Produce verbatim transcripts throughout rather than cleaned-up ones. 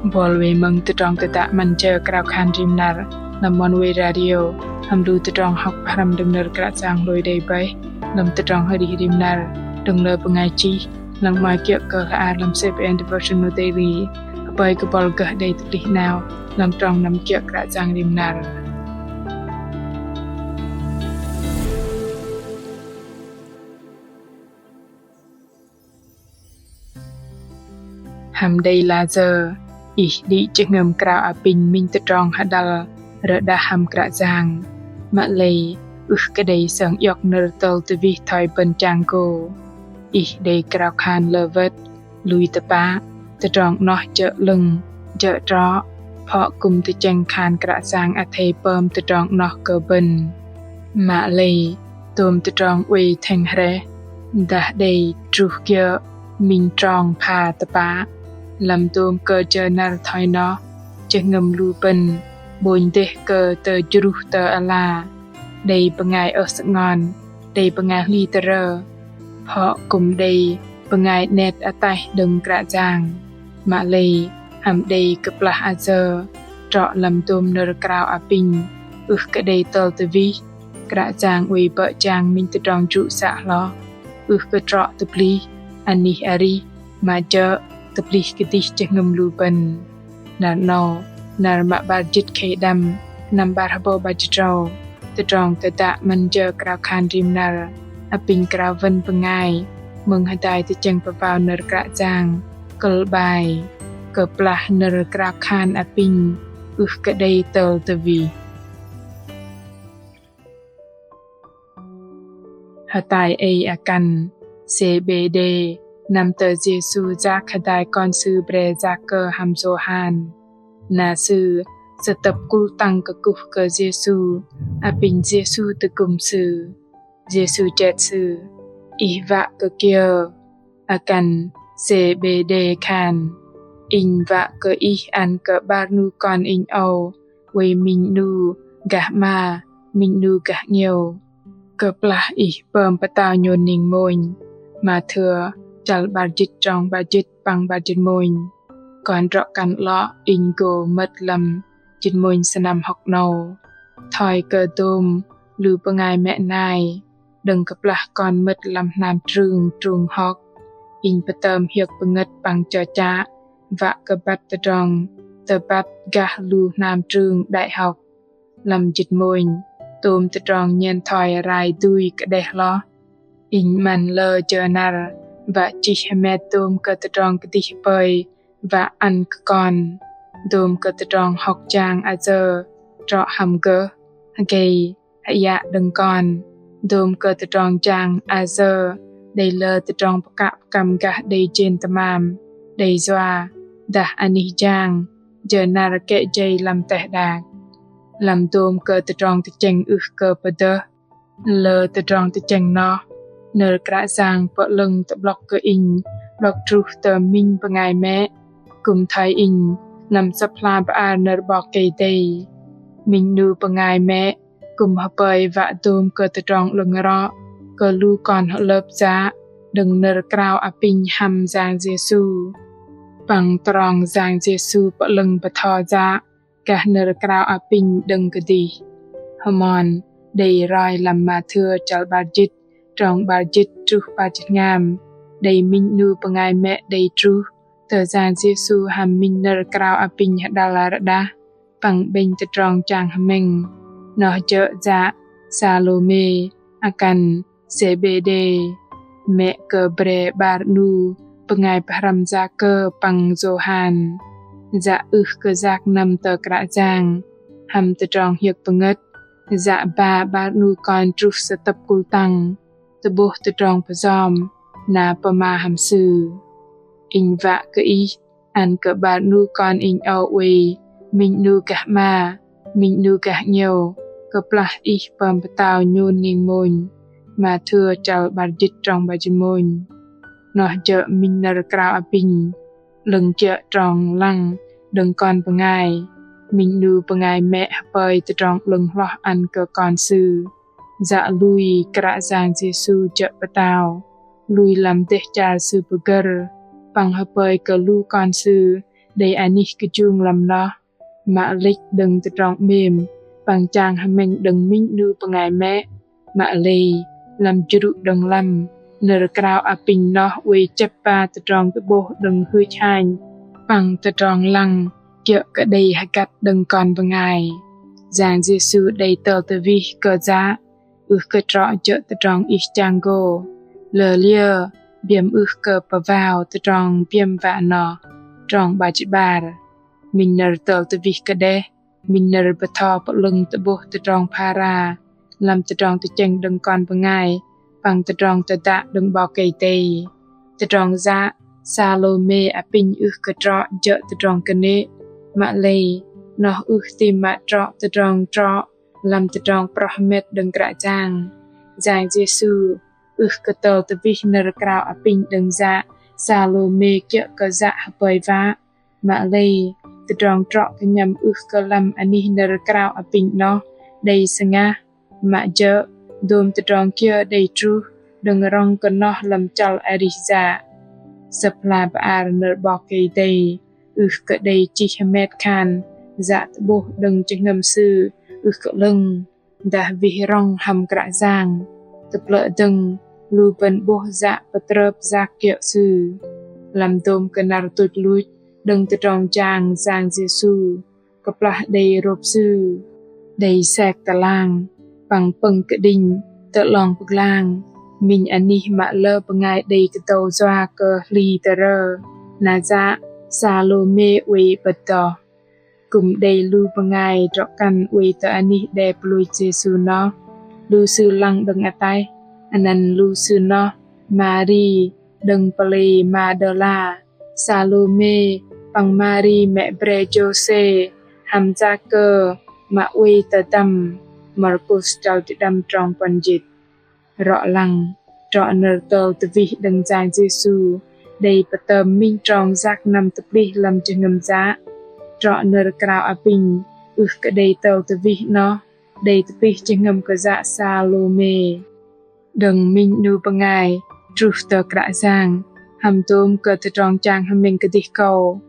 Bol wei mơ̆ng tơdrong tơdă 'Măn jơ krao khan rim năr lăm Oneway Radio, hăm lu tơdrong hŏk pơhrăm đơ̆ng nơ̆r Kră Yang hlôi đei bơih lăm tơdrong arih rim năr đơ̆ng lơ bơngai chih, lăng 'mơ̆i kiơ̆ kơ hla ar lăm C B N Devotional Daily. Hơpơi kơ bol gơh đei tơplih 'nao lăm trong năm kiơ̆ Kră Yang rim năr. Hăm đei la yơ ih đĭ jơhngơ̆m krao apinh minh tơdrong hơđăl rơđah hăm Kră Yang, mă lei ưh kơ đei sơng iŏk nơ̆r tơl tơwih thoi bơ̆n chang gô. Ih đei krao khan lơ wơ̆t, lui tơpă, tơdrong 'noh jơ̆ 'lơ̆ng, jơ̆ trŏ, phŏ kư̆m tơchĕng khan Kră Yang athei pơm tơdrong 'noh kơ bơ̆n. Mă lei, dôm tơdrong oei thĕng hrĕh, dah đei truh kiơ̆ minh trong pha tơpă, lăm dôm kơ jơ năr thoi noh, jơhngơ̆m lu bơ̆n 'bônh dêh kơ tơjruh tơ ala, đei bơngai ơh sơngon, đei bơngai hli tơrơ, phŏ kư̆m đei bơngai 'net ataih đơ̆ng Kră Yang. Mă lei, hăm đei kơplah ayơ, trŏ lăm dôm nơ̆r krao apinh ưh kơ đei tơl tơwih, Kră Yang oei bơ̆ jang minh tơdrong jŭ să hloh, ưh kơ trŏ tơplih anih arih, mă jơ̆ tơplih kơdih jơhngơ̆m lu bơ̆n. Năr 'nâu, năr mă 'bar jĭt khei đăm, năm 'bar hơbâu 'bar jĭt tơdrâu, tơdrong tơdă 'Măn jơ krao khan rim năr apinh krao wơ̆n bơngai mơ̆ng hơdai tơchĕng pơwao nơ̆r Kră Yang, kơ̆l 'bai: Kơplah nơ̆r krao khan apinh ưh kơ đei tơl tơwih. Hơtai ei akăn, Sêbêđê năm tơ Yêsu yak hơdai kon sư bre Yakơ hăm Yôhan. Na sư sơtơ̆p kŭl tăng kơkuh kơ Yêsu, apinh Yêsu tơgŭm sư. Yêsu jet sư: Ih wă kơ kiơ? Akăn Sêbêđê khan: Inh wă kơ ih ăn kơ 'bar 'nu kon inh âu oei minh 'nu gah 'ma, minh 'nu gah 'ngiĕo. Kơplah ih pơm pơtao nhôn ning mônh. Mathêu chăl 'bar jĭt trong 'bar jĭt păng 'bar jĭt mônh. Kon drŏ kăn 'lŏ inh gô mơ̆t lăm jĭt mônh sơnăm hŏk 'nâu. Thoi kơ dôm lu bơngai mĕ nai, đơ̆ng kơplah kon mơ̆t lăm hnam trưng trung học, inh pơtơm hiơ̆k pơngơ̆t păng chơchă wă kơ băt tơdrong tơbăt gah lu hnam trưng đại học. Lăm jĭt mônh, tôm tơdrong nhen thoi rai dui kơđeh hloh. Inh 'măn lơ jơ năr wă chih hơmet tôm kơ tơdrong kơdih hơpơi wă ăn kơ kon. Dôm kơ tơdrong hŏk jang ayơ trŏ hăm gơh, hơgei, hơyă đơ̆ng kon. Dôm kơ tơdrong jang ayơ đei lơ tơdrong pơkă pơkăm gah đei jên tơmam, đei yua, dah anih jang, jơ năr kĕ jei lăm teh đak. Lăm dôm kơ tơdrong tơchĕng ưh kơ pơdơh, lơ tơdrong tơchĕng noh, nơ̆r Kră Yang pơ'lơ̆ng tơ'blŏk kơ inh 'blŏk truh tơ minh bơngai mĕ kư̆m thoi inh lăm Sơ̆p hla bơar nơ̆r 'Bok Kei-Dei. Minh 'nu bơngai mĕ kư̆m hơpơi wă dôm kơ tơdrong 'lơ̆ng rŏ kơ lu kon hơlơ̆p yă đơ̆ng nơ̆r krao apinh hăm Yang Yêsu. Păng trong Yang Yêsu pơ'lơ̆ng bơtho yă gah nơ̆r krao apinh đơ̆ng kơdih. Hơmon đei roi lăm Mathêu chăl 'bar jĭt trong 'bar jĭt truh 'bar jĭt tơhngam, đei minh 'nu bơngai mĕ đei truh tơ Yang Yêsu hăm minh nơ̆r krao apinh hơđăl rơđah păng 'bĕnh tơdrong chang hơmĕng. Noh jơ̆ yă Salômê, akăn Sêbêđê, mĕ kơ bre 'bar 'nu bơngai pơhrăm Yakơ păng Yôhan. Yă ưh kơ yak năm tơ Kră Yang hăm tơdrong hiơ̆k pơngơ̆t, yă ba 'bar 'nu kon truh sơtơ̆p kŭl tăng, tơ'bôh tơdrong pơyom na pơma hăm sư. Inh wă kơ ih ăn kơ 'bar 'nu kon inh âu oei minh 'nu gah 'ma, minh 'nu gah 'ngiĕo, kơplah ih pơm pơtao nhôn ning mônh. Mathêu chăl 'bar jĭt trong 'bar jĭt mônh. Noh jơ̆ minh nơ̆r krao apinh 'lơ̆ng kiơ̆ trong lăng đơ̆ng kon bơngai. Minh 'nu bơngai mĕ hơpơi tơdrong 'lơ̆ng hloh ăn kơ kon sư. Yă lui Kră Yang Yêsu jơ̆ pơtao, lui lăm dêh char Sư pơgơ̆r, păng hơpơi kơ lu kon Sư đei anih kơjung lăm noh. Mă lĕch đơ̆ng tơdrong 'mêm păng chang hơmĕng đơ̆ng minh 'nu bơngai mĕ. Mă lei lăm jrŭ đơ̆ng lăm, nơ̆r krao apinh noh oei chĕp ba tơdrong tơ'bôh đơ̆ng hưch hanh păng tơdrong lăng kiơ̆ kơ đei hơgăt đơ̆ng kon bơngai. Yang Yêsu đei tơl tơwih kơ yă ưh kơ trŏ jơ̆ tơdrong ih chang gô. Lơ liơ biĕm ưh kơ pơwao tơdrong biĕm wă noh. Trong 'bar jĭt 'bar. Minh nơ̆r tơl tơwih kơdeh, minh nơ̆r bơtho pơ'lơ̆ng tơ'bôh tơdrong phara lăm tơdrong tơchĕng đơ̆ng kon bơngai păng tơdrong tơdă đơ̆ng 'Bok Kei-Dei. Tơdrong yă Salômê apinh ưh kơ trŏ jơ̆ tơdrong kơnê̆. Mă lei noh ưh tam mă trŏ tơdrong trŏ lăm tơdrong proh hơmet đơ̆ng Kră Yang. Yang Yêsu ưh kơ tơl tơwih nơ̆r krao apinh đơ̆ng yă Salômê kiơ̆ kơ yă hơpơi wă. Mă lei tơdrong trŏ kơnhăm ưh kơ lăm anih nơ̆r krao apinh noh đei sơngah. Mă jơ̆ dôm tơdrong kiơ đei truh đơ̆ng rŏng kơ noh lăm chăl arih yă. Sơ̆p hla bơar nơ̆r 'Bok Kei-Dei ưh kơ đei chih hơmet khan yă tơ'bôh đơ̆ng jơhngơ̆m sư ưh kơ 'lơ̆ng dah wih rŏng hăm Kră Yang. Tơplơ̆ dơ̆ng lu bơ̆n 'bôh yă pơtrơp yak kiơ̆ Sư. Lăm dôm kơ năr tuch luch đơ̆ng tơdrong jang Yang Yêsu, kơplah đei rôp Sư, đei sek tơlang păng pơ̆ng kơđinh tơ 'long pơglang. Minh anih mă lơ bơngai đei kơdâu yua kơ hli tơrơ, na yă Salômê oei 'bơ̆t doh. Kư̆m đei lu bơngai drŏ-kăn oei tơ anih đe pơlôch Yêsu noh. Lu sư lăng đơ̆ng ataih, anăn lu sư noh Mari đơ̆ng pơlei Madala, Salômê păng Mari mĕ bre Jôsê hăm Yakơ mă oei tơ dăm. Markôs chăl jĭt đăm trong puăn jĭt. Rŏ lăng, trŏ nơ̆r tơl tơwih đơ̆ng Yang Yêsu đei pơtơm minh trong yak năm tơplih lăm jơhngơ̆m yă. Trŏ nơ̆r krao apinh ưh kơ đei tơl tơwih noh đei tơplih jơhngơ̆m kơ yă Salômê. Đơ̆ng minh 'nu bơngai truh tơ Kră Yang hăm dôm kơ tơdrong chang hơmĕng kơdih kâu,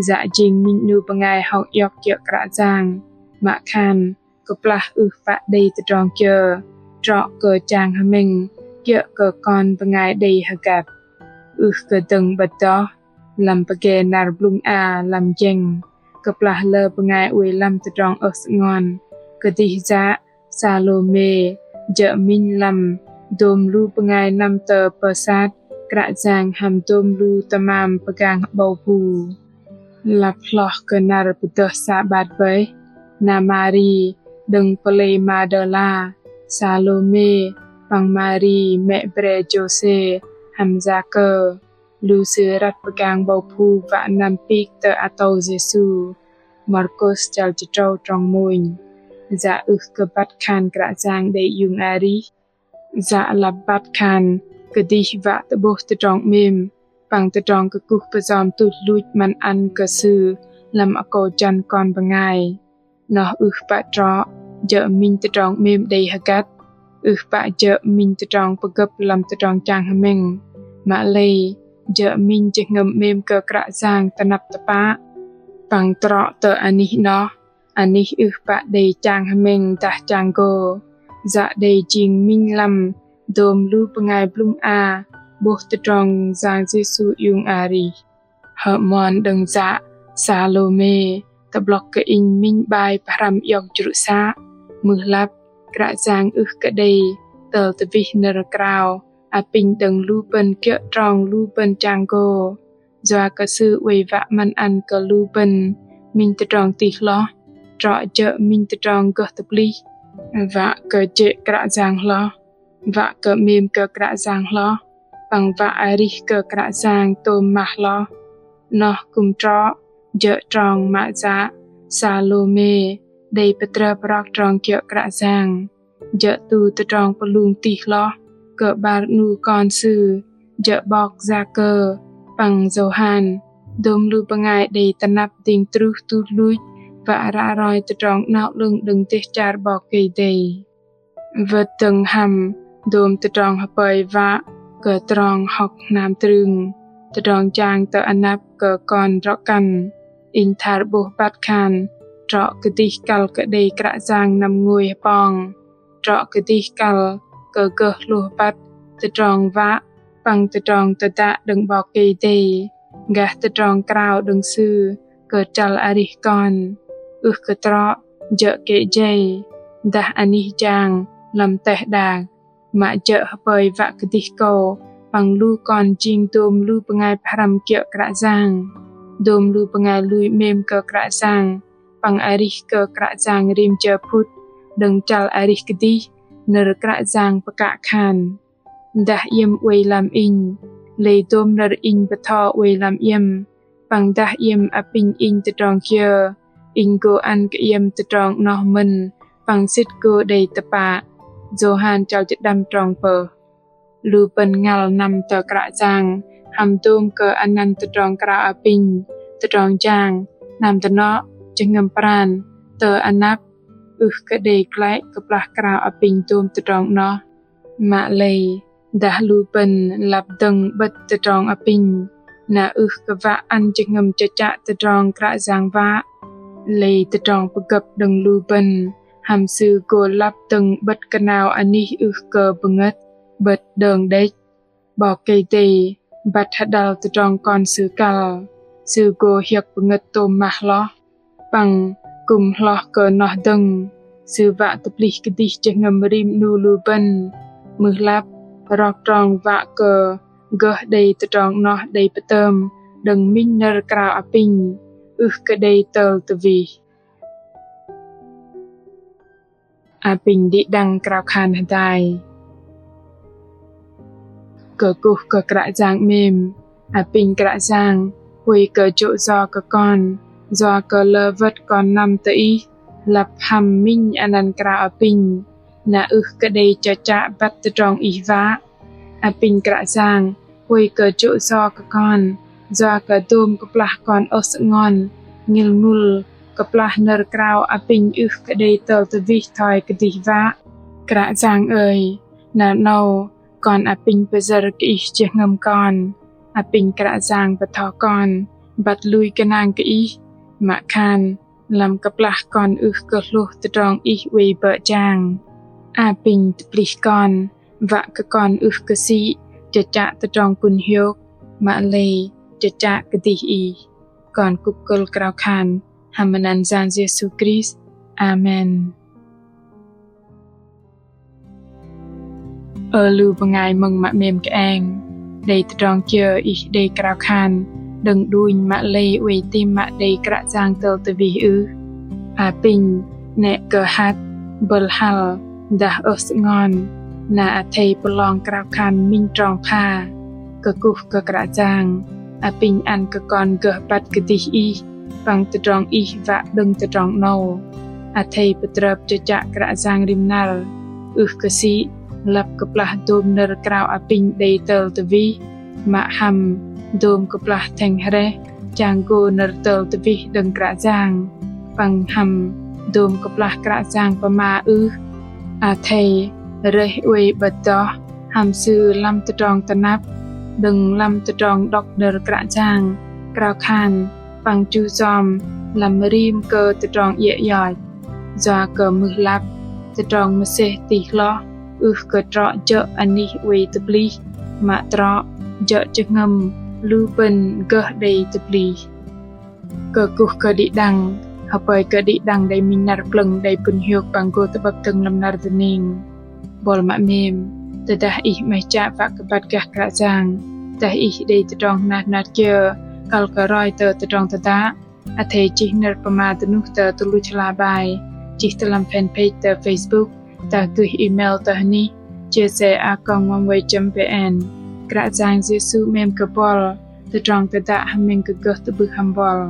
yă jing minh 'nu bơngai hŏk iŏk kiơ̆ Kră Yang, mă khan kơplah ưh pă đei tơdrong kiơ trŏ kơ chang hơmĕng kiơ̆ kơ kon bơngai đei hơgăt. Ưh kơ dơ̆ng 'bơ̆t doh, lăm pơge năr blŭng a lăm jĕng, kơplah lơ bơngai oei lăm tơdrong ơh sơngon, kơdih yă Salômê jơ̆ minh lăm dôm lu bơngai năm tơ pơsat Kră Yang hăm dôm lu tơmam pơgang hơbâu bu. Lăp hloh kơ năr pơdơh Sabat bơih, na Mari đơ̆ng pơlei Madala, Salômê păng Mari mĕ bre Jôsê hăm Yakơ, lu sư răt pơgang bâu bu wă năm pik tơ atâu Yêsu. Markôs chăl jĭt tơdrâu trong mônh. Yă ưh kơ băt khan Kră Yang đei iung arih. Yă lăp băt khan kơdih wă tơ'bôh tơdrong 'mêm păng tơdrong kơkuh pơyom tuch luch 'măn ăn kơ Sư lăm akâu jăn kon bơngai. Noh ưh pă trŏ jơ̆ minh tơdrong 'mêm đei hơgăt, ưh pă jơ̆ minh tơdrong pơgơ̆p lăm tơdrong chang hơmĕng, mă lei jơ̆ minh jơhngơ̆m 'mêm kơ Kră Yang tơnăp tơpă. Păng trŏ tơ anih noh, anih ưh pă đei chang hơmĕng dah chang gô, yă đei jing minh lăm dôm lu bơngai blŭng a 'bôh tơdrong Yang Yêsu iung arih. Hơmon đơ̆ng yă Salômê, tơ'blŏk kơ inh minh 'bai pơhrăm iŏk jrŭ să, mưh lăp Kră Yang ưh kơ đei tơl tơwih nơ̆r krao apinh đơ̆ng lu bơ̆n kiơ̆ trong lu bơ̆n chang gô. Yua kơ Sư oei wă 'măn ăn kơ lu bơ̆n minh tơdrong tih hloh, trŏ jơ̆ minh tơdrong gơh tơplih, wă kơ jê̆ Kră Yang hloh, wă kơ 'mêm kơ Kră Yang hloh, păng wă arih kơ Kră Yang tôm mah hloh. Noh kư̆m trŏ jơ̆ trong mă yă Salômê đei pơtrơp rok trong kiơ̆ Kră Yang, jơ̆ tu tơdrong pơlung tih hloh kơ 'bar 'nu kon sư, jơ̆ 'bok Yakơ păng Yôhan, dôm lu bơngai đei tơnăp dĭng truh tuch luch wă ră roi tơdrong 'nao 'lơ̆ng đơ̆ng dêh char 'Bok Kei-Dei. Wơ̆t dơ̆ng hăm dôm tơdrong hơpơi wă kơ trong hŏk hnam trưng, tơdrong jang tơ anăp kơ kon drŏ-kăn, Inh thar 'bôh băt khan trŏ kơdih kăl kơ đei Kră Yang năm ngôi hơpong, trŏ kơdih kăl kơ gơh hlôh băt tơdrong wă păng tơdrong tơdă đơ̆ng 'Bok Kei-Dei, gah tơdrong krao đơ̆ng Sư kơ chăl arih kon. Ưh kơ trŏ jơ̆ kĕ jei, dah anih jang lăm teh đak, mă jơ̆ hơpơi wă kơdih kâu păng lu kon jing dôm lu bơngai pơhrăm kiơ̆ Kră Yang, dôm lu bơngai lui 'mêm kơ Kră Yang păng arih kơ Kră Yang rim jơ phŭt đơ̆ng chăl arih kơdih, nơ̆r Kră Yang pơkă khan: Dah iĕm oei lăm Inh, lei dôm nơ̆r Inh bơtho oei lăm iĕm, păng dah iĕm apinh Inh tơdrong kiơ, Inh gô ăn kơ iĕm tơdrong 'noh mơ̆n păng sĭt gô đei tơpă. Yôhan chăl jơ̆ đăm trong pơh. Lu bơ̆n ngăl năm tơ Kră Yang hăm dôm kơ anăn tơdrong krao apinh, tơdrong jang, hnam dơnŏ, jơhngơ̆m pran, tơ anăp, ưh kơ đei glăi kơplah krao apinh dôm tơdrong 'noh. Mă lei, dah lu bơ̆n lăp dơ̆ng 'bơ̆t tơdrong apinh, na ưh kơ wă ăn jơhngơ̆m chơchă tơdrong Kră Yang wă, lei tơdrong pơgơ̆p đơ̆ng lu bơ̆n hăm Sư gô lăp dơ̆ng 'bơ̆t kơnao anih ưh kơ bơngơ̆t 'bơ̆t đơ̆ng đĕch. 'Bok Kei-Dei băt hơđăl tơdrong Kon Sư kăl, Sư gô hiơ̆k bơngơ̆t tôm mah hloh păng kư̆m hloh kơ noh dơ̆ng. Sư wă tơplih kơdih jơhngơ̆m rim 'nu lu bơ̆n, mưh lăp rok trong wă kơ gơh đei tơdrong 'noh đei pơtơm đơ̆ng minh nơ̆r krao apinh, ưh kơ đei tơl tơwih. Apinh đĭ đăng krao khan hơdai. Kơkuh kơ Kră Yang 'mêm, apinh Kră Yang, huay kơ jô̆ yo kơ kon, yua kơ lơ wơ̆t kon năm tơ Ih, lăp hăm minh anăn krao apinh, na ưh kơ đei chơchă băt tơdrong Ih wă. Apinh Kră Yang, huay kơ jô̆ yo kơ kon, yua kơ dôm kơplah kon ơh sơngon, ngil ngŭl, kơplah nơ̆r krao apinh ưh kơ đei tơl tơwih thoi kơdih wă. Kră Yang ơi, năr 'nâu kon apinh pơyơ̆r kơ Ih jơhngơ̆m kon, apinh Kră Yang bơtho kon băt lui gơnang kơ Ih, mă khan lăm kơplah kon ưh kơ hlôh tơdrong Ih oei bơ̆ jang. Apinh tơplih kon, wă kơ kon ưh kơ sĭ chơchă tơdrong kŭn hiôk, mă lei chơchă kơdih Ih. Kon kŭp kơ̆l krao khan hăm anăn Yang Yêsu Krist. Amen. Ơ lu bơngai mơ̆ng mă 'mêm kơeng, đei tơdrong kiơ ih đei krao khan đơ̆ng đunh mă lei oei tam mă đei Kră Yang tơl tơwih ưh? Apinh 'nĕ kơ hăt, bơ̆l hăl, dah ơh sơngon, na athei pơlong krao khan minh trong pha. Kơkuh kơ Kră Yang, apinh ăn kơ kon gơh băt kơdih Ih păng tơdrong Ih wă đơ̆ng tơdrong 'nâu. Athei pơtrơp chơchă Kră Yang rim năr, ưh kơ sĭ lăp kơplah dôm nơ̆r krao apinh đei tơl tơwih, mă hăm dôm kơplah thĕng hrĕh chang gô nơ̆r tơl tơwih đơ̆ng Kră Yang, păng hăm dôm kơplah Kră Yang pơma ưh. Athei rơih oei 'bơ̆t doh hăm Sư lăm tơdrong tơnap, đơ̆ng lăm tơdrong đŏk nơ̆r Kră Yang, krao khan păng chu yom lăm rim kơ tơdrong iĕ ioch. Yua kơ mưh lăp, tơdrong mơsêh tih hloh ưh kơ trŏ jơ̆ anih oei tơplih, mă trŏ jơ̆ jơhngơ̆m lu bơ̆n gơh đei tơplih. Kơkuh kơ đĭ đăng, hơpơi kơ đĭ đăng đei minh năr plơ̆ng đei pŭn hiôk păng gô tơ'bơ̆p dơ̆ng lăm năr dơning. Buăl mă 'mêm, tơdah ih 'maih chă wă kơ băt gah Kră Yang, dah ih đei tơdrong hnat hnat kiơ kăl kơ roi tơ tơdrong tơdă, athei chih nơ̆r pơma dơnuh tơ tơluch hla bơar, chih tơ lăm fanpage tơ Facebook, dah gửi email tơ hơnih chia sẻ a còng oneway chấm vn. Kră Yang Yêsu 'mêm kơ buăl, tơdrong tơdă hơmĕng kơ gơh tơ'bưh hăm buăl.